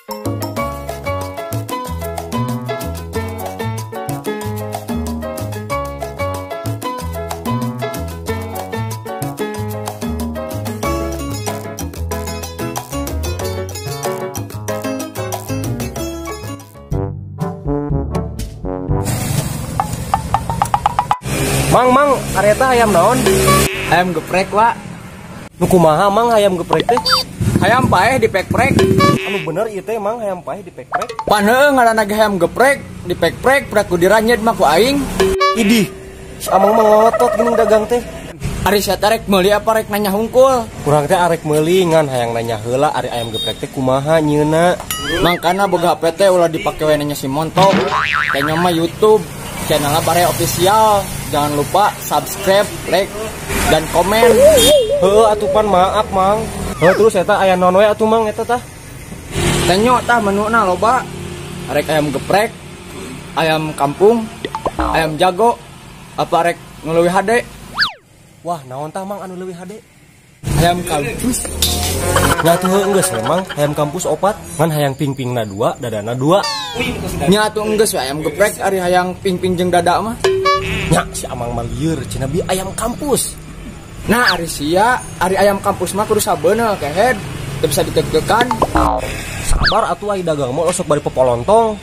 Mang, mang, areta ayam naon? Ayam geprek, Wak. Nu kumaha mang ayam geprek teh? Hayam paeh dipek-prek. Anu bener ieu teh mang hayam paeh dipek-prek. Pan heueuh ngaranna ge hayam geprek, dipek-prek prek ku diranyet mah ku aing. Idih, si amang mah ngotot geuning dagang teh. Ari sia teh rek meuli apa rek nanya hungkul? Kurang teh arek meuli ngan hayang nanya heula ari ayam geprek teh kumaha nyeuna. Mangkana boga HP teh ulah dipake we nanya si montok. Kayaknya mah YouTube channelnya Baraya Official. Jangan lupa subscribe, like, dan komen. Heuh atuh pan maaf mang. Heuh terus eta aya naon we atuh mang eta tah? Tenyo tah menuna loba. Arek ayam geprek, ayam kampung, ayam jago, apa arek nu leuwih hade? Wah, naon tah mang anu leuwih hade? Ayam kampus. Nya atuh heuh geus we mang, hayam kampus opat, ngan hayang pingpingna 2, dadana 2. Nya atuh enggeus we ayam geprek ari hayang pingping jeung dada mah. Nya si amang mah lieur cenah bi ayam kampus. Nah ari sia, ari ayam kampus mah kudu sabeuneu kehed, teu bisa ditegkekan. Sabar atuh ai dagang mah osok bari popolontong.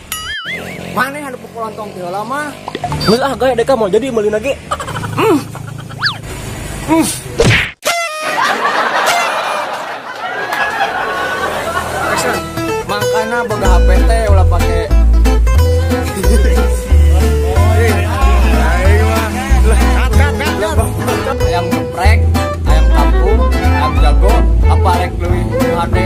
Maneh anu popolontong teh heula mah. Geus ah gae deka moal jadi meulina ge. Mangkana boga HP teh ulah pake ayam geprek, ayam kampung, ayam jago, apa rek leuwih hade.